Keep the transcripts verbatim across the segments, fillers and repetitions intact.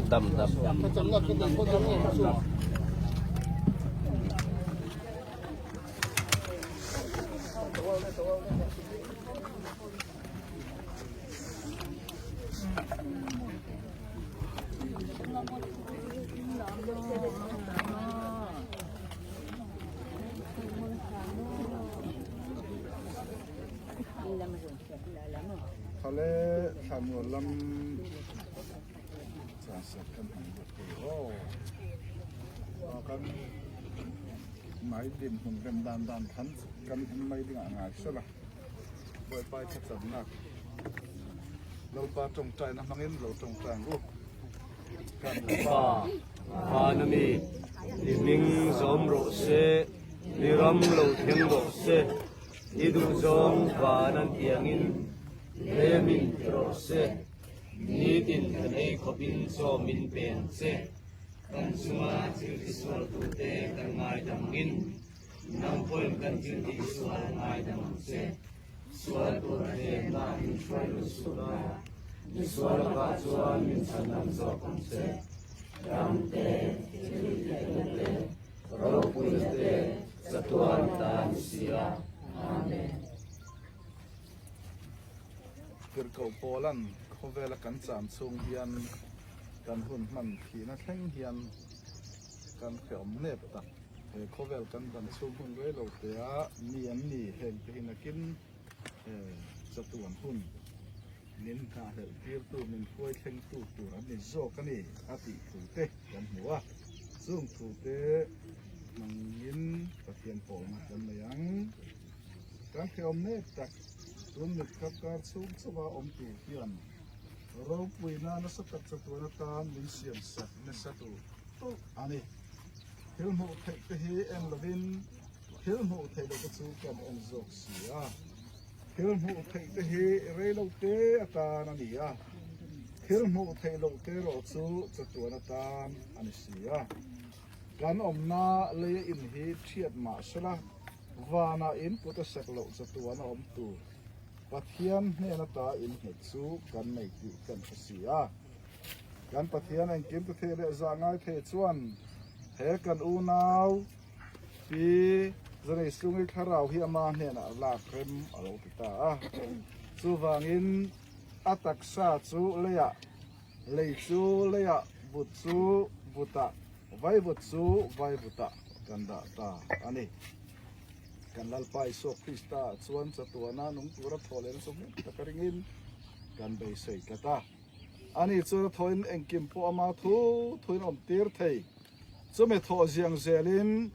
Dam, dam. Khale thlanmual lam. Sa sa kan hmang bawk thei aw. Kan mai din hun rem dan dan khan kan hun mai dingah ngai sela. Bawipa i thachamnak Lalpa ṭawngṭaina hmangin lo ṭawngṭai ang u. Kan Pa, vana mi, i hming zawm rawh seh, i ram lo thleng rawh seh, i duhzawng vanan tiangin, lei a min ti rawh seh. Nitin kan ei khawpin zawmin pe ang seh. Kan chunga thil tisualtute kan ngaidam angin, nang pawhin kan thil tisual ngaidam ang seh. Sual tur a hnemna in hruai lut suh la, misual lakah chuan min chhandam zawk ang seh. Damte, thiltihna te, ropuina te, chatuan ta ni si a. Amen. Tirhkoh Paulan khawvela kan cham chhung hian kan hun hman thihna thleng hian kan hreawm nep tak. He khawvel kan dan chhung hun rei lo te a mi an ni heng te hi nakin, he chatuan hun min hnahhlelh tirtu, min hruai thlengtu tur an ni zawk a ni a tih thu te kan hmu a, chung thu te hmangin Pathian pawlna kan nei ang. Kan hreawm mek tak tun mit khat kar chhung chauha awm tur hian ropuina nasa tak chatuan atan min siamsak nasa tur tawlh a ni. Thil hmuh theih te hi en lovin, thil hmuh theih lo te chu kan en zawk si a. Thil hmuh theih te hi rei lo te atan a ni a. Thil hmuh theih lo te erawh chu chatuan atan a ni si a. Kan awmna leia in hi thiat mah sela, vana in kut a sak loh chatuan a awm tur Pathian hnen ata in nghet chu kan nei tih kan hre si a. Kan Pathian engkim te thei leh zahngai thei chuan he kan unau Pi Zanei Sungi thlarau hi ama hnenah lak rem a lo ti ta a. Chuvangin a taksa chu leiah, lei chu leiah, vut chu vutah, vaivut chu vaivutah kan dah ta a ni. Kan Lalpa Isua Krista chuan chatuana nung tura thawhlehna sawm tak a ringin kan beisei tlat a. Ani chuan a thawhin engkim pawh ama thu thuin awm tir thei. Chumi thawh ziang zelin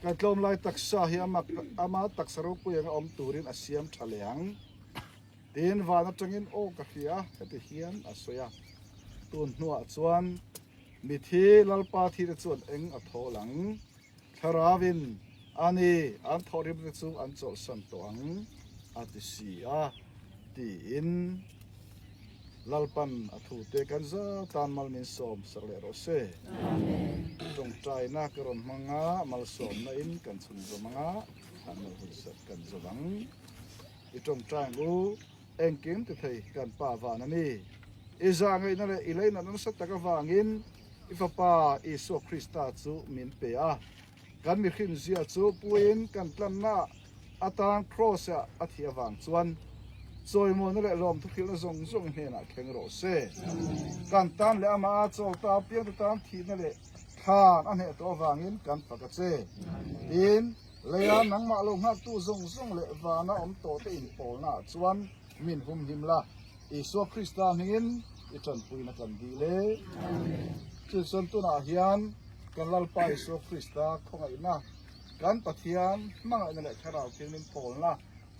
kan tlawm lai taksa hi ama, ama taksa ropui anga awm turin a siam ṭha leh ang. Tin, van aṭangin aw ka hria, heti hian a sawi a. Tun hnuah chuan mithi Lalpa thite chuan eng a thawl ang. Thlarauin, ani, an thawhrimte chu an chawlhsan tawh ang, a ti si a, tiin Lalpan a thute kan zat tan mal min sawm sak leh rawh se. Amen. Ṭawngṭaina ka rawn hmang a, malsawmna in kan chhunzawm ang a, kan mal hun sak kan zawm ang. I ṭawngṭai ang u, engkim ti thei kan Pa vana mi. I zahngaihna leh i lainatna nasa tak avangin i Fapa Isua Krista chu min pe a, kan mihrinzia chu puiin kan tlanna atan cross-ah a thih avang chuan chawimawina leh lawmthu hrilhna zawng zawng i hnenah thleng rawh se. Kan tan leh ama a chawl ta apiangtu tan thihna leh thlan a hneh tawh avangin kan fak a che. Tin, leia nangmah lo nghaktu zawng zawng leh vana awm tawhte inpawlnaah chuan min humhim la, Isua Krista hmingin i ṭanpuina kan dil e. Chu chuan tunah hian kan Lalpa Isua Krista khawngaihna, kan Pathian hmangaihna leh Thlarau Thianghlim pawlna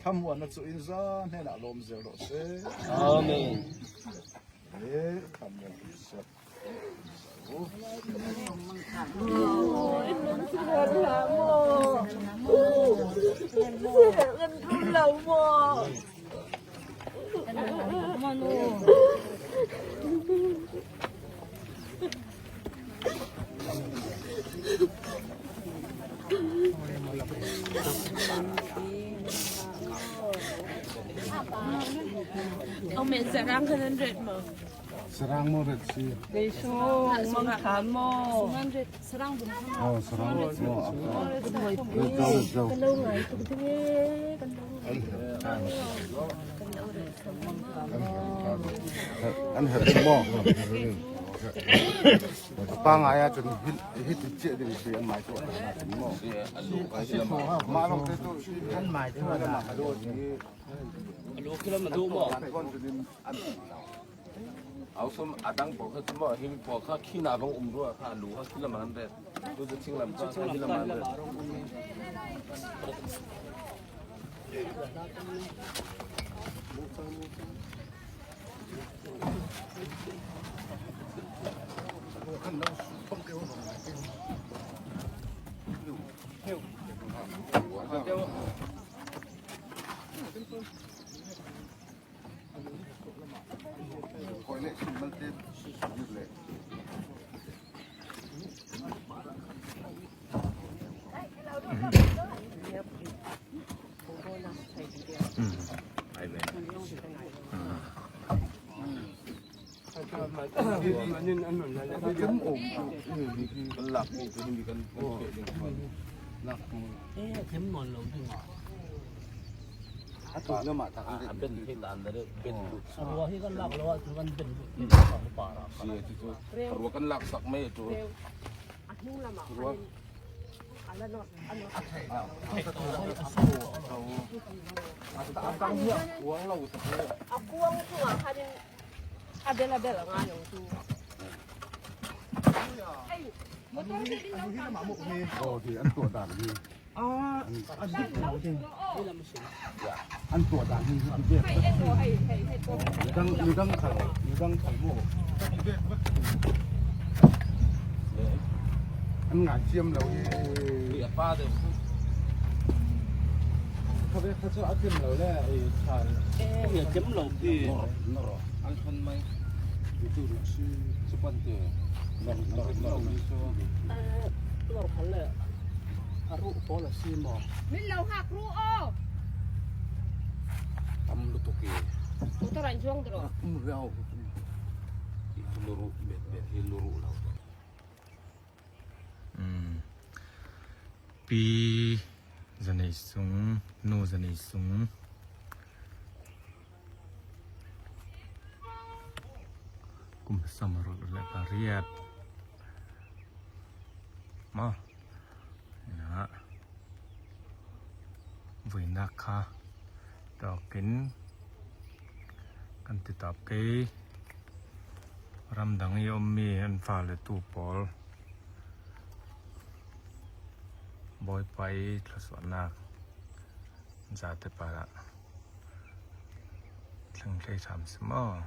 thlamuanna chu in zan hnenah lawm zel rawh se. Amen. E, thlamuan sak. Ông mẹ Sarang kan ret maw? Sarang maw ret si. Beiso, Mangkhan maw? Sungan ret, Sarang bun. Oh, Sarang ret maw? Ret zo, ret zo. Kan lo ngai tuk ding e, kan lo ngai. An her maw? Pa ngai a chun hit, hit chiah ding si an mai tu an her maw? Ma long te tu an mai tu an ma ka do si. A lu khi lam a duh maw? An kon chu nin an. Au sum a dang pawl kha chu maw, hi pawl kha khi na bang um ruah kha, a lu kha khi lam an ret. Tu chu thing lam kha khi lam an ret. A tu lamah tak a ben hi tan da deuh, ben lut. A ruah hi kan lak lo ah, tu kan ben lut. A ruah kan lak sak mai tu. A hnung lamah ruah. A la nawt, a nawt. A ta, a tang hi a kuang lo tak le. A kuang tu a khan in a bel, a bel a ngai lo tu. Ei, motor hi ding lo kan. Oh, hi an tuah dan hi. An tuah dan hi hi. Midang, midang khal, midang khal maw. An ngai thiam lo hi. Kha ve kha chu a thiam lo le, ei, khal. Ei, a thiam lo pi. An thon mai. Tu tu si, si pan te. Nor, nor, nor. Lo khal le. A ruh pawl a si maw? Min lo hak ruh aw. Tam lutuk i. Motor an chuang tawh. Um riau. I tu lu ruh bet bet hi lu ruh lo. Pi Zanei Sung, Nu Zanei Sung. Kum sawm ruk le pariat. Maw. Ina. Vuinak kha tawkin kan ti tawp kei. Ramdang i om mi an fale tu pawl. Bawipa i thluasuahnak zate parah thleng hlei tham si maw?